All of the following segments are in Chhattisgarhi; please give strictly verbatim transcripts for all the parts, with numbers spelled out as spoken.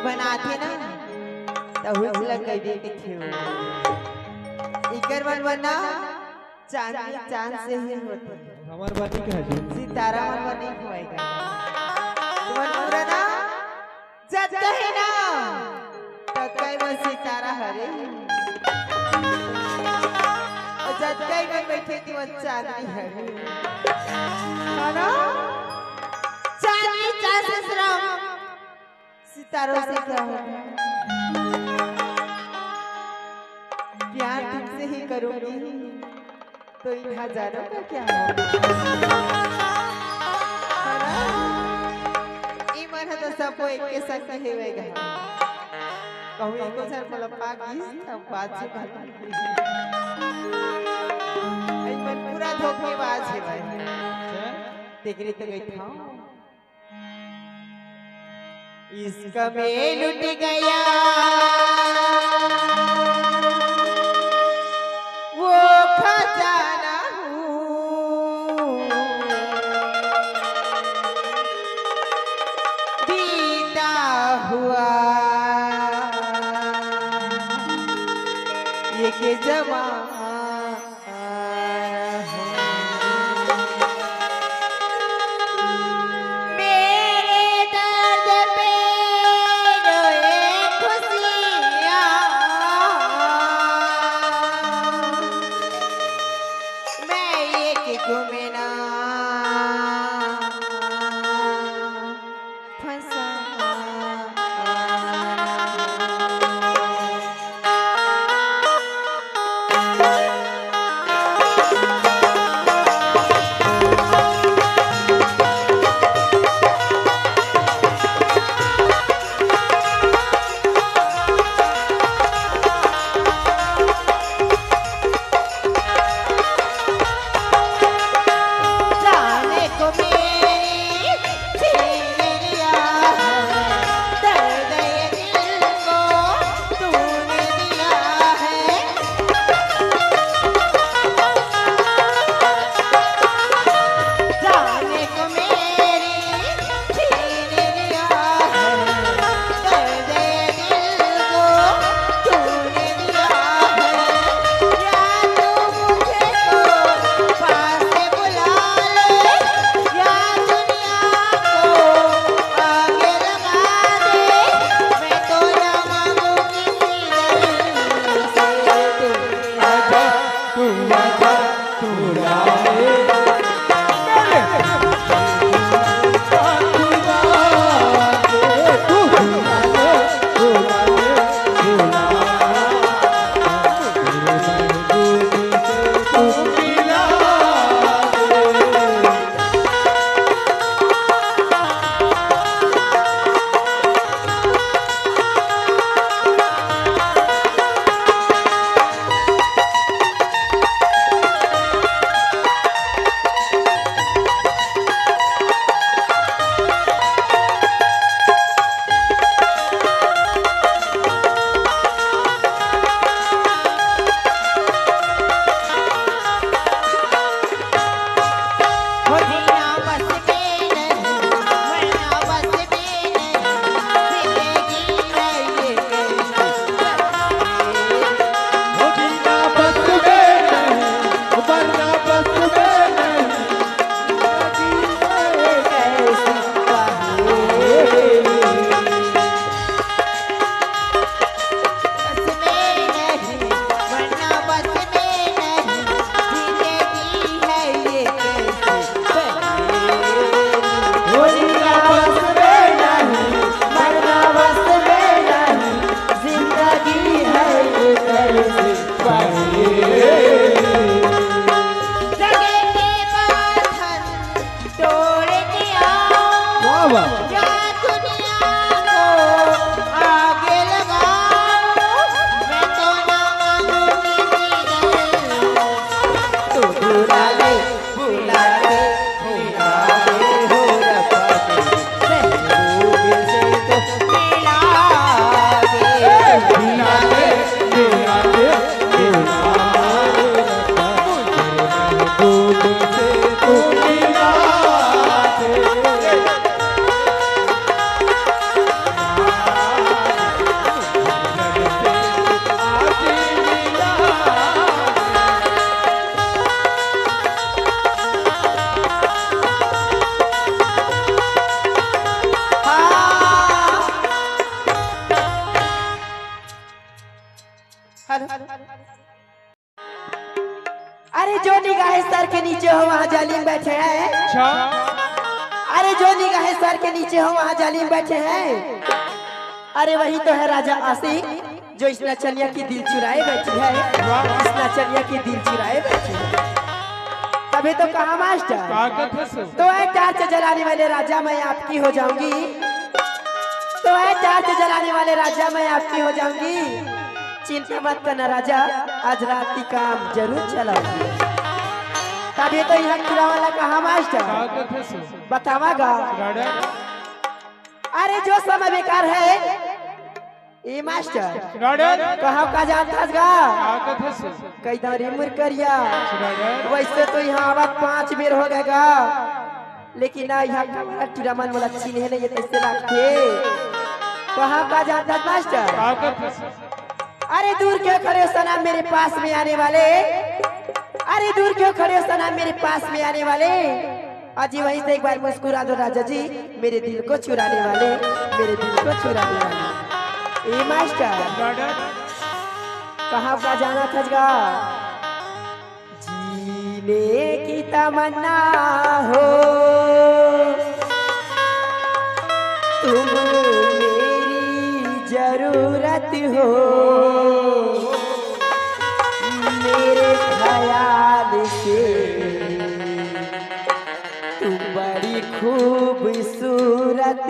बनाथे ना, त हुच लग गई के खेव। इकर मन बना चांदनी चांद से ही होथे। हमर बनी कह दे। सितारा मन बनी होएगा। तुमन पूरा ना जतका हे ना, ततका ही मन सितारा हरे। अउ जतका ही मन बैठे, तिमन चांदनी हरे। है ना? चांदनी चांद से श्रम सितारों से क्या होगा? प्यार तुमसे ही करूंगी, तो इन हजारों का क्या होगा? है ना? ई मन ह तो सबो एक के संग हेवय गा। कहूँ एको झन मोला पा गिस, तब बात से बात। ई मन पूरा धोखेबाज हेवय। तेकरे तो गई था। इश्क में लुट गया वो खजाना हूँ, बीता हुआ ये के जमाना। मेरे दर्द पे रोए खुशियाँ, मैं एक गुमनाम फंसा। अरे जो निगाहें सर के नीचे हो वहाँ जालिम बैठे हैं। अच्छा। अरे जो निगाहें सर के नीचे हो वहाँ जालिम बैठे हैं। अरे वही तो है राजा आशिक जो इस नचनिया की दिल चुराए बैठी है। वाह। इस नचनिया की दिल चुराए बैठी है। तभी तो कहा मास्टर। का कथे सो? तो है टार्च जलाने वाले राजा मैं आपकी हो जाऊंगी। तो है टार्च जलाने वाले राजा मैं आपकी हो जाऊंगी। चिंता मत करना राजा, आज रात की काम जरूर चलाऊंगी। तभी तो यहाँ किला वाला कहा मास्टर। का कथे सो? बतावा गा। राडा। अरे जो समय बेकार है। ए मास्टर। राडा। कहा का जानथस गा। का कथे सो? कई दारी मुरकरिया। राडा। वैसे तो यहाँ आवत पांच बेर हो गए गा। लेकिन ना यहाँ का वाला टूरा मन मोला चिन्हे नहीं, ये कैसे लगथे? कहाँ का जानथस मास्टर? का कथे सो? अरे दूर क्यों खड़े हो सनम मेरे पास में आने वाले। अरे दूर क्यों खड़े हो सनम मेरे पास में आने वाले। अजी वहीं से एक बार मुस्कुरा दो राजा जी, मेरे दिल को चुराने वाले, मेरे दिल को चुराने वाले। ए मास्टर। राडा। कहाँ का जानथस गा। जीने की तमन्ना हो, तुम मेरी जरूरत हो, मेरे ख्याल से तुम बड़ी खूबसूरत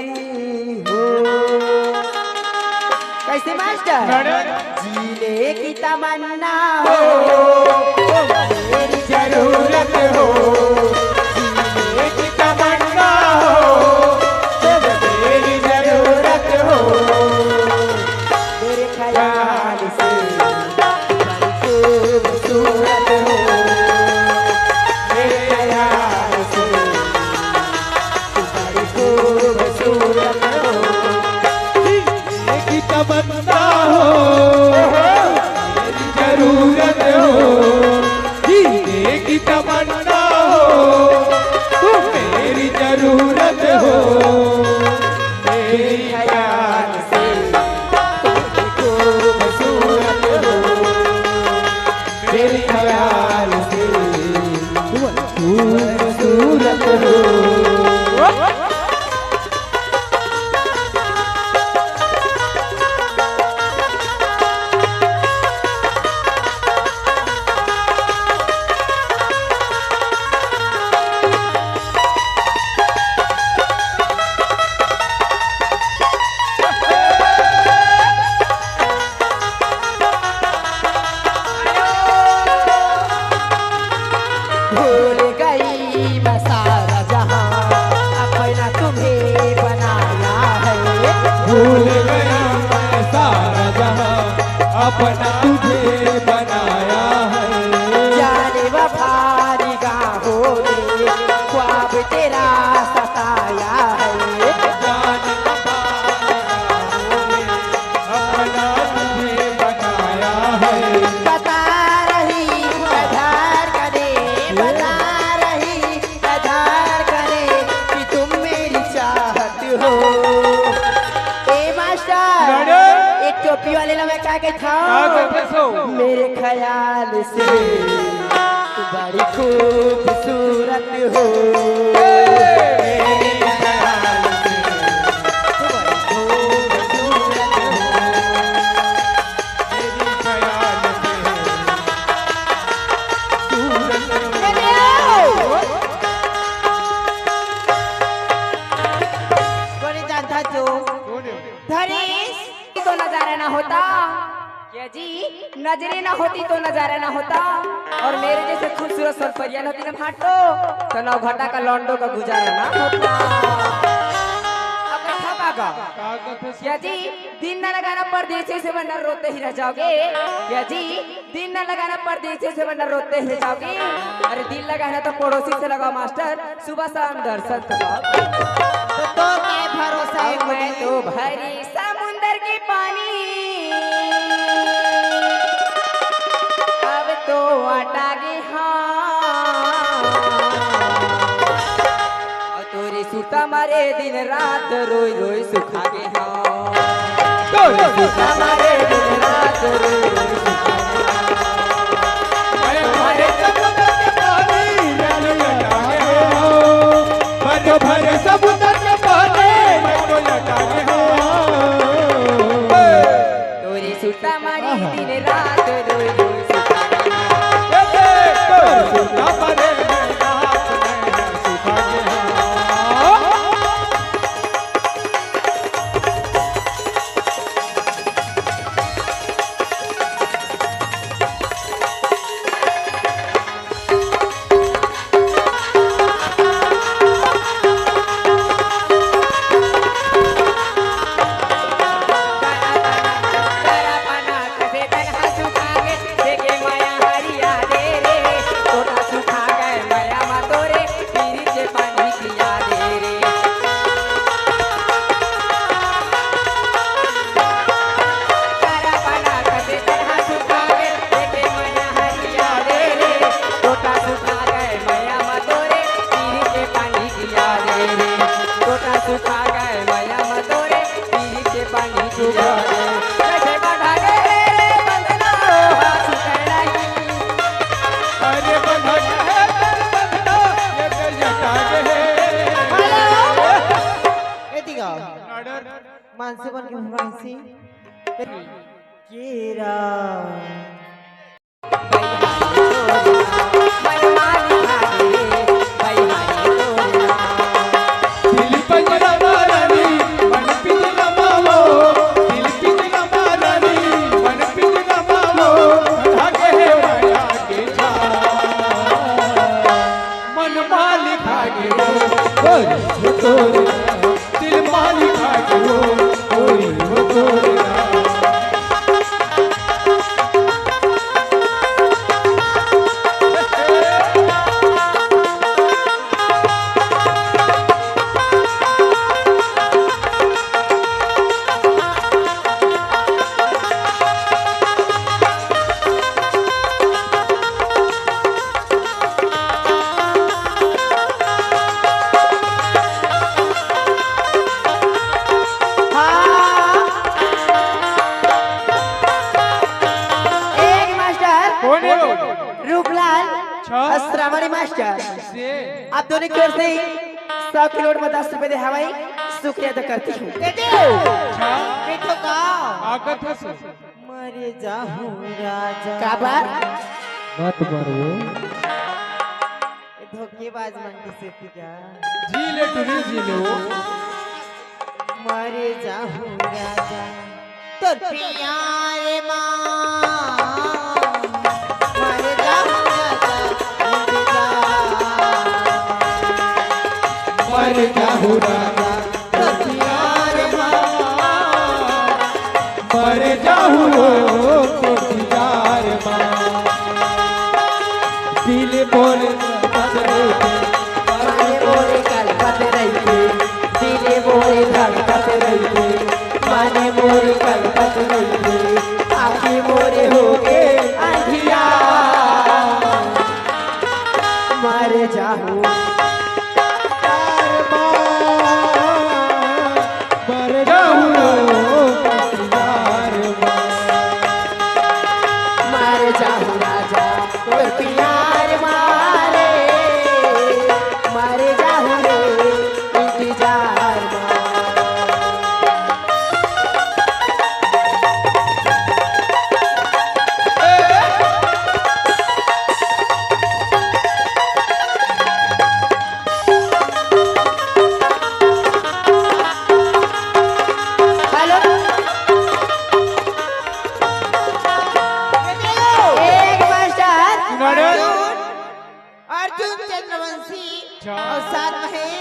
हो। कैसे मास्टर? राडा। जीने की तमन्ना हो, तुम मेरी जरूरत हो। जीने की तमन्ना हो, तुम मेरी जरूरत हो। मेरे ख्याल से बड़ी खूबसूरत हो। मेरे ख्याल से बड़ी खूबसूरत हो। जीने की तमन्ना हो, मेरी जरूरत हो। जीने की तमन्ना हो, तुम मेरी जरूरत हो। मेरे ख्याल से तुम खूबसूरत हो। मेरे ख्याल से तुम खूबसूरत हो। भूल गई मैं सारा जहां, अपना तुम्हें बनाया है। भूल गई मैं सारा जहां, अपना तुझे बनाया है। जाने वफा निगाहों ने ख्वाब तेरा सताया है। जाने वफा निगाहों ने अपना तुझे बनाया है। बता रही है धड़कने, बता रही है धड़कने कि तुम मेरी चाहत हो। ए मास्टर, मैडम। ए टोपी वाले ला मैं का कहत हंव? का कहत हंव? मेरे ख्याल से तू बड़ी खूबसूरत हो। ए! मेरे ख्याल से तू बड़ी खूबसूरत हो। मेरे ख्याल से तू बड़ी खूबसूरत हो। कोनी जानता जो धरीस तो नजारा ना होता। क्या जी, नजरे ना होती तो नजारा ना होता। और मेरे जैसे खूबसूरत सोनपरिया ना होती ना भाटो, तो नौघटा का लौंडो का गुजारा ना होता। अब बैठा बागा। का कहत हंव? क्या जी, दिन ना लगाना परदेसी से वरना रोते ही रह जाओगे। क्या जी, दिन ना लगाना परदेसी से वरना रोते ही रह जाओगे। अरे दिल लगाना तो पड़ोसी से लगाओ मास्टर, सुबह शाम दर्शन तो पाओ। तो, तो क्या भरोसा है अब मैं खुद तो भरी समुंदर के पानी, अब तो अटा गे हाँ। अउ तोरे सुरता मारे दिन रात रोई रोई सुखा गे हाँ। तोरे सुरता मारे दिन रात रोई रोई सुखा गे। तमारी दिन रात रोई रोई सुता गे। ए दे, तोर सुता परे में नाच में सुता गे। मानसी बन के फरमाइशी। केरा। हाँ। एक मास्टर। कौन है वो? रूपलाल। अच्छा। और श्रावणी मास्टर। से? आप दोनों की ओर से ही सौ किलो में दस रुपए दे हवाई शुक्रिया अदा करती हूँ। दे दे। अच्छा। नहीं तो का? आगत है सर। मरे जाहूँ राजा। का बात? मत मरो। ए धोखेबाज मन के सेती का। जी ले टुरी जी ले वो। मरे जाहूँ राजा तोर प्यार मा। मरे जाहूँ राजा इंतजार। मरे जाहूँ राजा तोर प्यार मा। मर जाहूँ रो के दीदार मा। दिल मोर कलपत रहिथे, माने मोर कलपत रहिथे। दिल मोर धड़कत रहिथे, माने मोर कलपत रहिथे। आँखी मोर होगे अंधिया, मर जाहूँ। मर जाहूँ रो के दीदार मा। मर जाहूँ राजा तोर प्यार मा रे। मर जाहूँ रे इंतजार मा। हेलो। एक मास्टर। अर्जुन चंद्रवंशी। अच्छा। और साथ में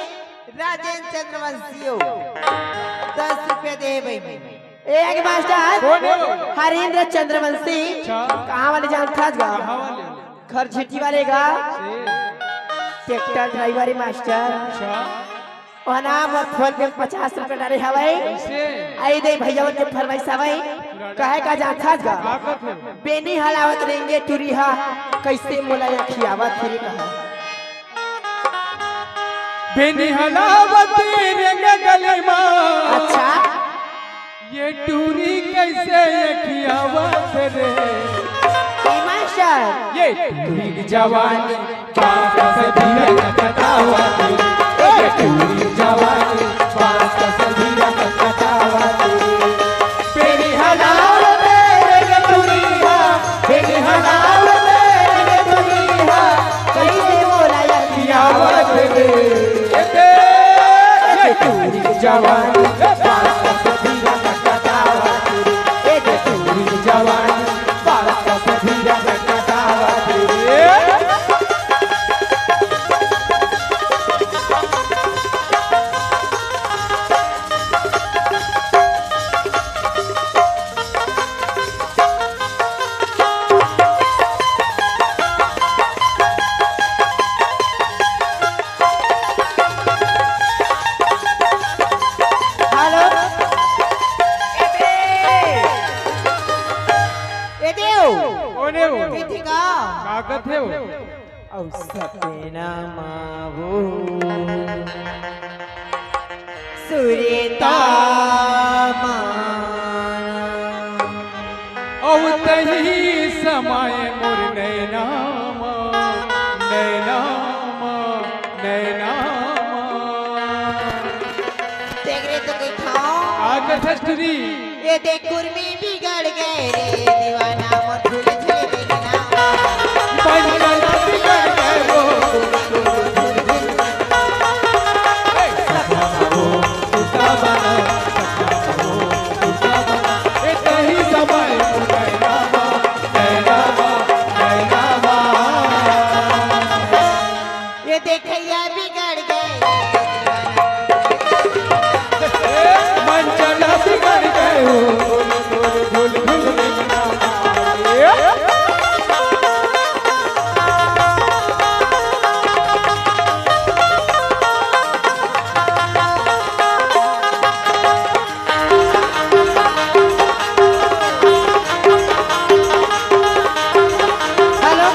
राजेंद्र चंद्रवंशी हो। दस रुपया दे भाई। एक मास्टर। कौन है वो? हरेंद्र चंद्रवंशी। अच्छा। कहाँ वाले जानथस गा? कहाँ वाले? घर झिटी वाले गा। से? ट्रैक्टर ड्राइवर है मास्टर। अच्छा। ओना मोर फोन पे पचास रुपया डारे हवय। कैसे? आई दे भैया के फरमाइश हवय। कहे का जाथस गा? का कहत हो? बेनी हलावत रेंगे टुरी हा, कैसे मोला या खियावत हे रे कहा। बेनी हलावत रेंगे गली मा। अच्छा। ये टूरी कैसे ये खियावत रे? ए मास्टर। ये टूरी जवानी बांस कस धीरज कटावत रे। ये टूरी जवानी बांस कस धीरज कटावत रे। बेनी हलावत रे। जवानी, बारह सौ से धीरा कटकटावत रे। ए दे तोरी जवानी, बारह सौ से धीरा कटकटावत रे। हेलो। ए दे। ए देव। कोन हे वो? कइसे का? का कथे वो? अउ सपना मा वो सुरेता मा। अउ तही समय मोर नैना मा, नैना मा, नैना मा। देख रे तो कइसे? का कथस टूरी? ए देख कुर्मी बिगड़ गे रे दीवाना मोर झुल झुल देखना। बचपना बिगड़ गे वो। ए, सपना वो टूटा बना, सपना वो टूटा बना। ए, तही समय नैना मा, नैना मा, नैना मा। ए देखइया बिगड़ गे। मन चला बिगड़ गे वो। हेलो।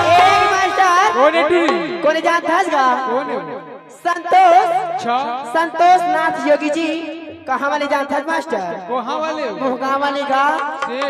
ए मास्टर। कोन हे टूरी? कोन हे जानत हस गा? कोन हे? संतोष। अच्छा। संतोष नाथ योगी जी। कहाँ वाले जानत हस मास्टर? कहाँ वाले? मोहगांव वाले गा। से?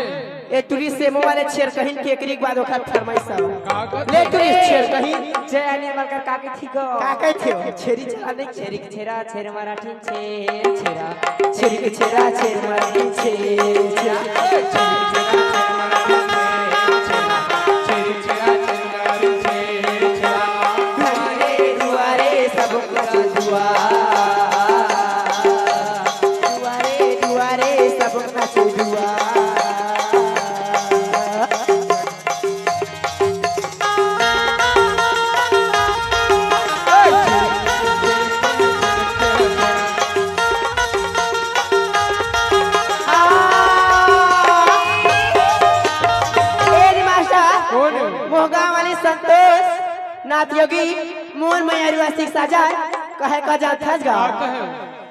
ए टूरी सेमो वाले छेरकहिन के एकरी के बाद ओखर फरमाइश हे। का कथे? ले टूरी छेरकहिन। जय अनिल मलकर का कथे? ठीक हो? का कथे हो? छेरी चला नहीं? छेरी के छेरा, छेर मराठी, छेर छेरा। छेरी के छेरा, छेर मराठी, छेर छेरा। छेरी के छेरा, छेर मराठी, छेर छेरा। छेरी के छेरा, छेर मराठी, छेर छेरा। दुआरे, दुआरे, सब कुछ दुआ। दुआरे, दुआरे, सब कुछ दुआ। ए रे मास्टर, कोन हे? मोहगांव वाले संतोष नाथ योगी, मोर मया रुआ सिख साजन, कहे का जानत हस गा? का कहे?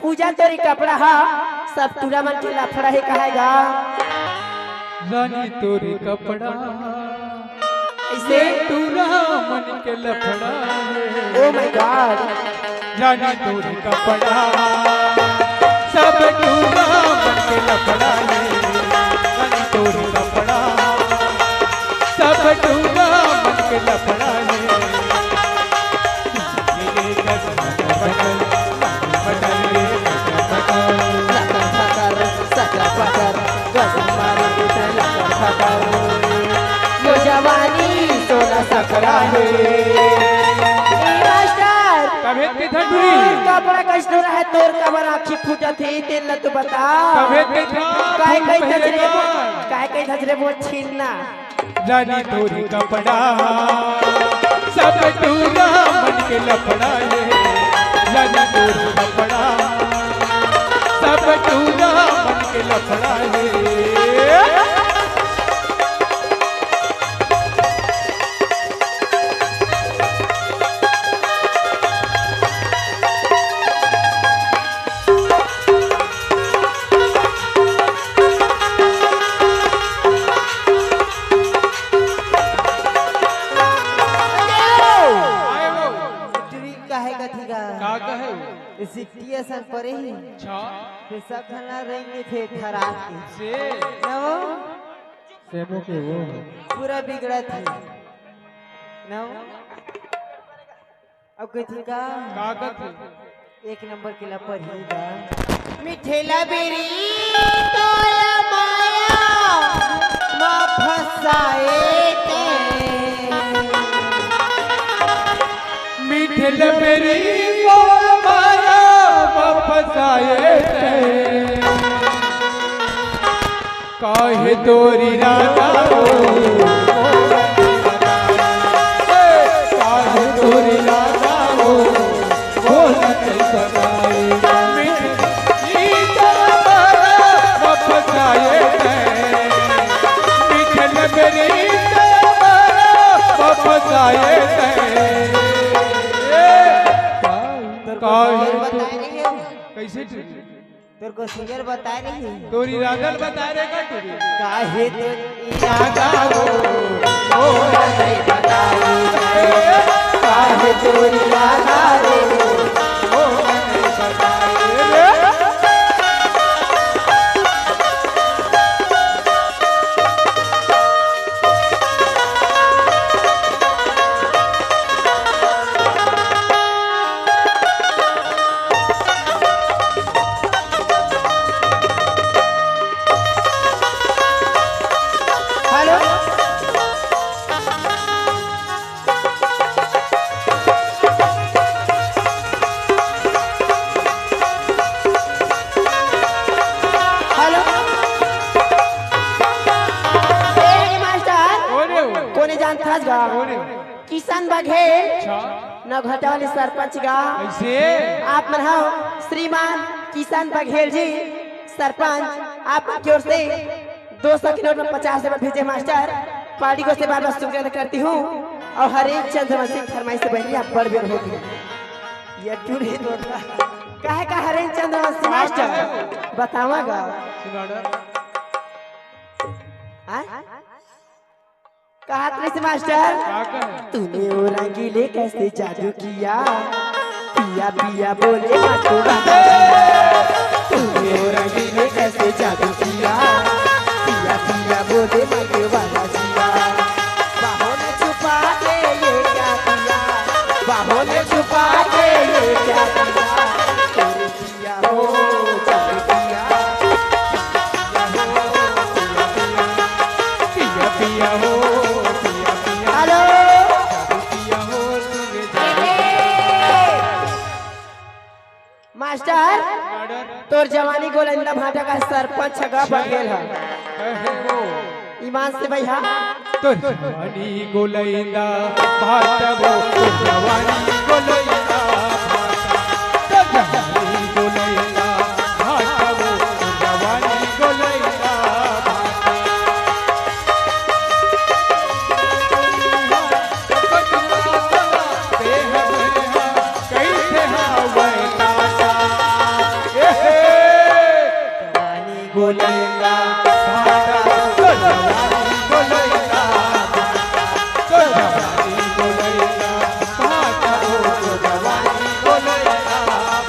पूजा तोरी कपड़ा हा, सब टूरा मन के लफड़ा हे कहे गा। रानी तोरी कपड़ा, अइसे? टूरा मन के लफड़ा हे। Oh my God। रानी तोरी कपड़ा, सब टूरा मन के लफड़ा हे। रानी तोरी कपड़ा, सब टूरा मन के लफड़ा हे। ए मास्टर, तभे ते धंधुरी। तोर कपड़ा कइसनो रहे, तोर काबर आँखी फूटत हे, तेन ल तो बता। तभे ते धा-, काय कही धजरे बोल, काय कही धजरे बोल छीन ना। रानी तोरी कपड़ा, सब टूरा मन के लफड़ा हे। रानी तोरी कपड़ा, सब टूरा मन के लफड़ा हे। आए वो। टुरी काहे कथे गा? का कहे वो? सिट्टी असन परे ही। अच्छा। फिर सब झन ला रेंग के फेर थरा के। से? न वो? सेमो के वो। पूरा बिगड़त हे। न वो? अब कथे का? का कथे? एक नंबर के लपर ही बा। मिठेला बेरी तोला माया मा फसाए के। मीठे मेरी बोल मारा वापस आए थे। काहे तोरी राधा हो, काहे तोरी राधा हो, बोलत सदाई। वापस आए थे, मिठल मेरी वापस आए थे। तोर काहे गोसिंगर बताए रही हो। कैसे टूरी? तोर गोसिंगर बताए रही हो। तोरी राधा ल बताए रहे का टूरी? काहे तोरी राधा हो, ओ नहीं बताई। काहे तोरी राधा हो, ओ नहीं बताई। हेलो। हेलो। ए, ए, मास्टर। कोने जानत हस गा? किशन बघेल, अच्छा। नौघटा वाले सरपंच गा। कैसे? आप मन ह श्रीमान किशन बघेल जी, सरपंच, आपके ओर से दो सौ के नोट में पचास रुपया भेजे मास्टर। पार्टी को से बार बार शुक्रिया अदा करती हूँ। और हरेंद्र चंद्रवंशी फरमाइश से बहनी आप बड़ बेर होगी। ये क्यों नहीं बोलता? कहे का हरेंद्र चंद्रवंशी मास्टर? बतावा गा। सुनाड़ा। आय? कहा कृष्ण मास्टर? का कहे? तूने ओ रंगीले कैसे जादू किया? पिया पिया बोले मत वाला जिया। तूने ओ रंगीले कैसे जादू किया? पिया पिया बोले मत वाला जिया। बाहों में छुपा के ये क्या किया? बाहों में छुपा के ये क्या किया? पिया हो, चल पिया। पिया, पिया हो, पिया, पिया। हेलो। पिया हो, तूने मास्टर, तोर जवानी गोलंदा भाटा का सरपंच छगा बन गेल ह। कहे वो। ईमान से भैया। तोर जवानी गोलैंदा भाटवो, तोर जवानी गोलैंदा भाटवो, तोर जवानी गोलैंदा भाटवो, तोर जवानी गोलैंदा भाटवो। कैसे हवै टाटा? ए हे। गोलैया भाटा, गोलैया भाटा, गोलैया भाटा।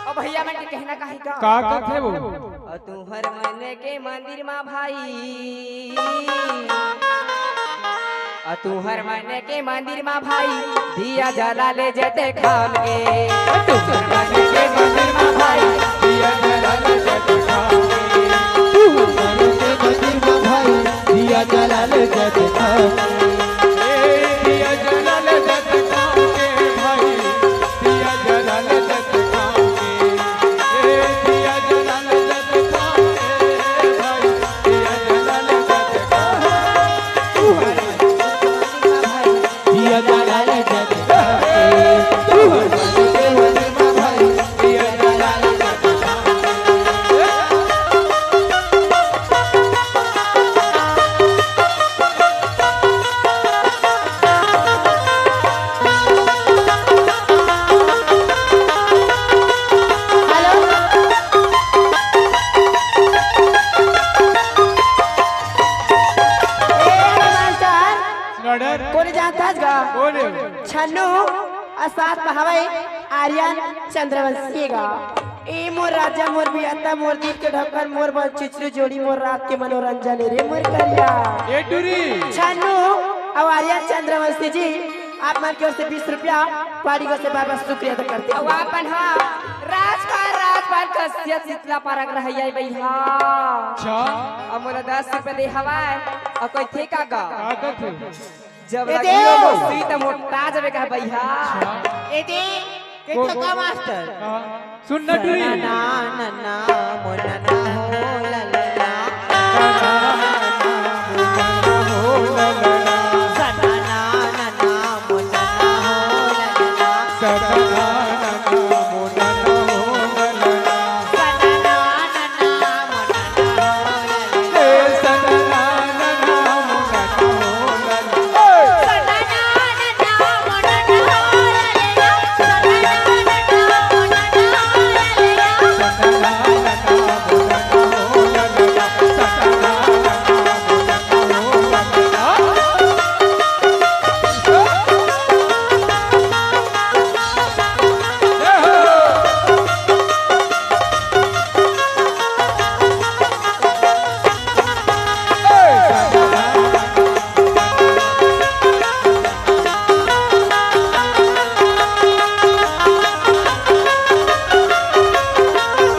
अब भैया मन के कहना का हे का? का कथे वो? अउ तुंहर मन के मंदिर मा भाई, अउ तुंहर मन के मंदिर मा भाई, दिया जला ले जते खाम के। अउ तुंहर मन के मंदिर मा भाई, दिया जला ले जते खाम के। तुंहर मन के मंदिर मा भाई, दिया जला ले जते खाम के। ए, दिया जला ले जते खाम के भाई, दिया जला ले जते खाम के। ए, दिया जला ले जते खाम के भाई, दिया जला ले जते खाम के। ए, मास्टर, कोने जानत हस गा? कोने? छन्नू अउ साथ में हवय आर्यन चंद्रवंशी गा। ए मोर राजा, मोर बियाता, मोर दिल के धड़कन, मोर बन चिचरू जोड़ी, मोर रात के मनोरंजन ए रे मोर करिया। ए टूरी। छन्नू, अउ आर्यन चंद्रवंशी जी, आप मन के ओर से बीस रुपया पाड़ी को से बार-बार शुक्रिया अदा करते हैं। अउ अपन हा राजपाल, राजपाल कश्यप शीतला पारा के रहइया भैया। अच्छा। अउ मोला दस रुपया दे हवाय, अउ कहिथे का गा? का कथे? जब ए लगी देव! हो मस्ती त मोटा जबे का भैया। ए दे, के बोल, बोल। का मास्टर? हाँ। सुन ना टूरी। ना, ना, ना, मोना ना हो, ला, ला, ला।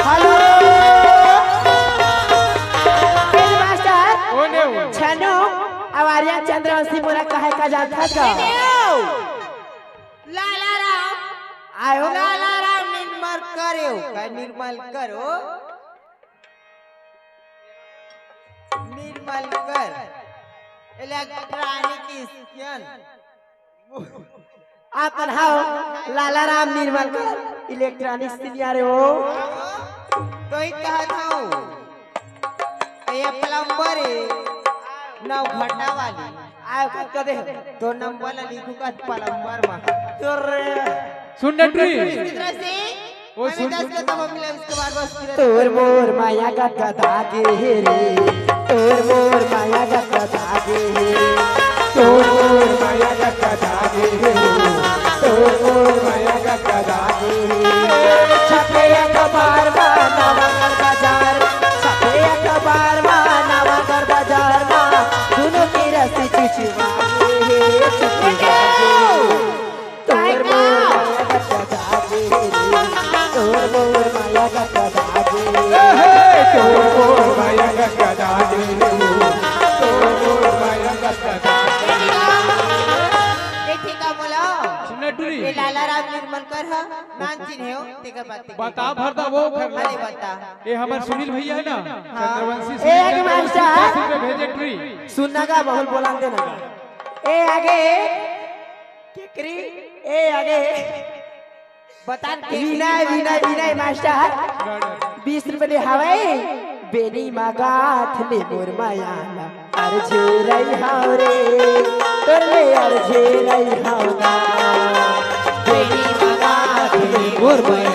हेलो। हेडमास्टर। कोन हे वो? छन्नू, अउ आर्यन चंद्रवंशी मोला कहे का जानत हस का? लाला राम। आयो। लाला राम निर्मल करो। का निर्मल करो? निर्मल कर। Electronic scan. अपन हव लाला राम निर्मल कर, इलेक्ट्रॉनिक सिनियर हो। तो ही कहत हूँ, ये प्लम्बर है, नौ घंटा वाली। आयो, कत दे? तो नंबर ला लिखू का प्लम्बर मा। तोर सुन ना टूरी। मित्र से ओ, हमें सुन, दस सुन। का तमाम मिला, उसके बाद बस फिर तोर मोर माया गदगदा गे हे रे, तोर मोर माया गदगदा गे हे, तोर मोर माया गदगदा गे हे रे, तोर मोर माया गदगदा गे हे। छपे अखबार मा नवा कर बाजार, छपे अखबार मा नवा कर बाजार मा, दुनों के रस्सी चुचवा गे हे, चुचवा गे हे। तोर मोर माया गदगदा गे रे, तोर मोर माया गदगदा गे रे। ए हे, तोर मोर माया गदगदा गे रे, तोर मोर माया गदगदा गे रे। ए, ठीक है, बोलो। सुन ना टूरी। ये लाला राम निर्मल कर ह, नाम चिन्हे हो, तेकर बात तेकर बता बात। भर दा वो भर ला। अरे बता। ये हमार सुनील भैया है ना, हाँ। चंद्रवंशी ए, सुनील आगे चंद्रवंशी मास्टर। दस रुपये भेजे टूरी। सुन ना गा, बहुत बोलान दे ना गा। ए, आगे। केकरी? ए, आगे। बता न के विनय, विनय, विनय मास्टर। बीस रुपये दे हवय। बेनी मगाथ ले मोर माया ला, अर्झे रही हव रे, तोर ले अर्झे रही हव ना। बेनी मगाथ ले मोर माया